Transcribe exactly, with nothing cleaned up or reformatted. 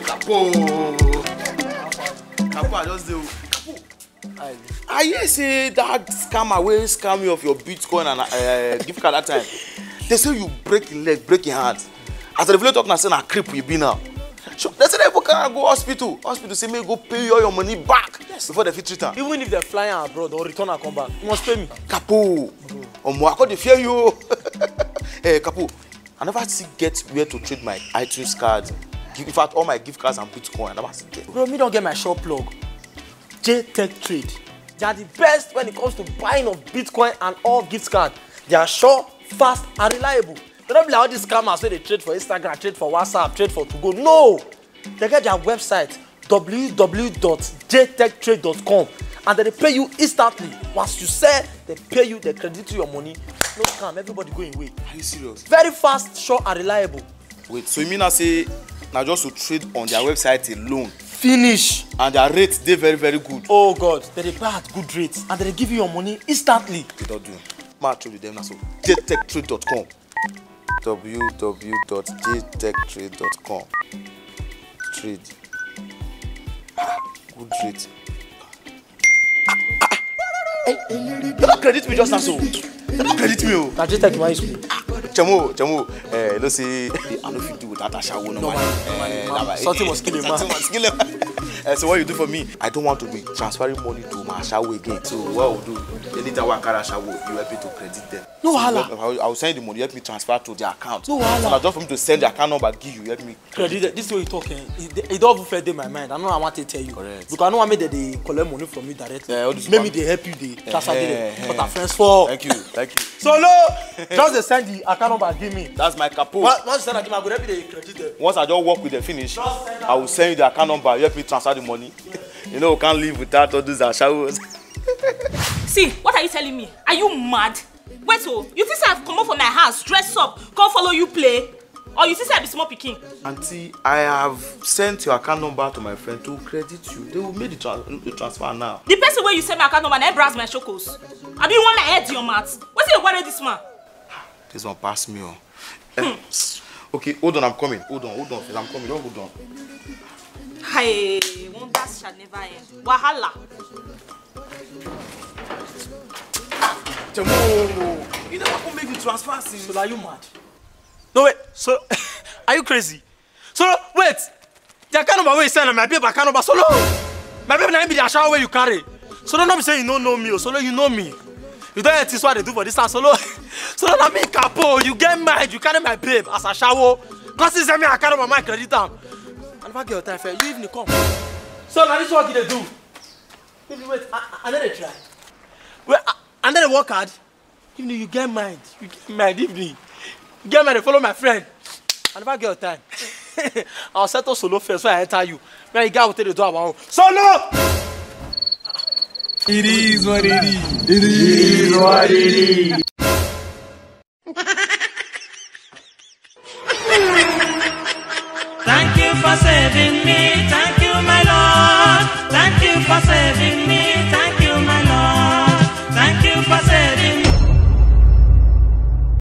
Kapo. Kapo, I just say, Kapo. I hear say that scammer wey scam you of your Bitcoin and uh, gift card that time. They say you break your leg, break your hand. As the village talk now, say na cripple you be now. So they say they go carry am go hospital. Hospital say make go pay you all your money back before they fit treat am. Even if they fly am abroad or return am come back, you must pay me. Kapo, omo, I come dey fear you. Eh, Kapo, I never still get where to trade my iTunes card. In fact, all my gift cards and Bitcoin, I never still get. Bro, me don get my shop plug. J Tech Trade. They are the best when it comes to buying of Bitcoin and all gift card. They are sure, fast, and reliable. They don't be like all these scammers wey dey trade for Instagram, trade for WhatsApp, trade for to go. No! They get their website, w w w dot j tech trade dot com, and they pay you instantly. Once you sell, they pay you, they credit you your money. No scam, everybody go im way. Are you serious? Very fast, sure, and reliable. Wait, so you mean I say na just to trade on their website alone? Finish. And their rates dey very, very good. Oh God, they dey buy at good rates and they dey give you your money instantly. They don't do. Ma trade with them now, so j tech trade dot com. W W W dot j tech trade dot com. Trade. Ah, good rate. Hey, you don't credit me just now, so. You don't credit me, oh. Na J Tech man use me. Chemo, Chemo, eh, you know say I no fit do without ashawo, no man. Eh, that man, something must kill a man. Something must kill a man. Eh, so what you do for me? I don't want to be transferring money to my ashawo again. So what I will do? Anytime I carry ashawo, you help me to credit them. No wahala. So I will, I will send you the money. You help me transfer to their account. No wahala. So na just for me to send the account number give you. Help me credit. This way you talk, eh, it, it don't even fair dey my mind. I know I want to tell you. Correct. Because I know I made that they collect money from you directly. Yeah, all this. Maybe they help you, they transfer the, eh, but our friends for. Thank you, thank you. Solo, just dey send the account number give me. That's my Kapo. Once, once you send am give me, I go help you dey credit them. Once I just work with them finish, I will send you the account number. You help me transfer the money. You know, we can't live without all these ashawos. See, what are you telling me? Are you mad? Wait, oh, you think say I've come up from my house, dress up, come follow you play? Or you think say I be small pikin? Auntie, I have sent your account number to my friend to credit you. They will make the, tra- the transfer now. The person where you send my account number, na browse my shokos. I be want my head to your mat. What do you want this man? This one pass me, oh. Eh, okay, hold on, I'm coming. Hold on, hold on, first, I'm coming. Don't hold on. Hey, wonders shall never end. Wahala. Chemo, you never come make the transfer since. So are you mad? No, wait. So, are you crazy? So, wait. The account number wey you send na my babe account number. So, no. My babe na him be the ashawo wey you carry. So, no, no be say you no know me. Oh. So, no, you know me. You don't hear things what they do for this house. So, no. So, no, na me Kapo. You get mind. You carry my babe as ashawo. Come see send me account number, my credit am. I never get your time fair. You even come. So, now this work you dey do. If you wait, I, I, I no dey try. Well, I, I no dey work hard. If you get mind, you get mind. If you get mind, follow my friend. I never get your time. I'll settle solo first, so I enter you. Man, you got to the door. Solo! It is what it is. It is what it is. Thank you for saving me.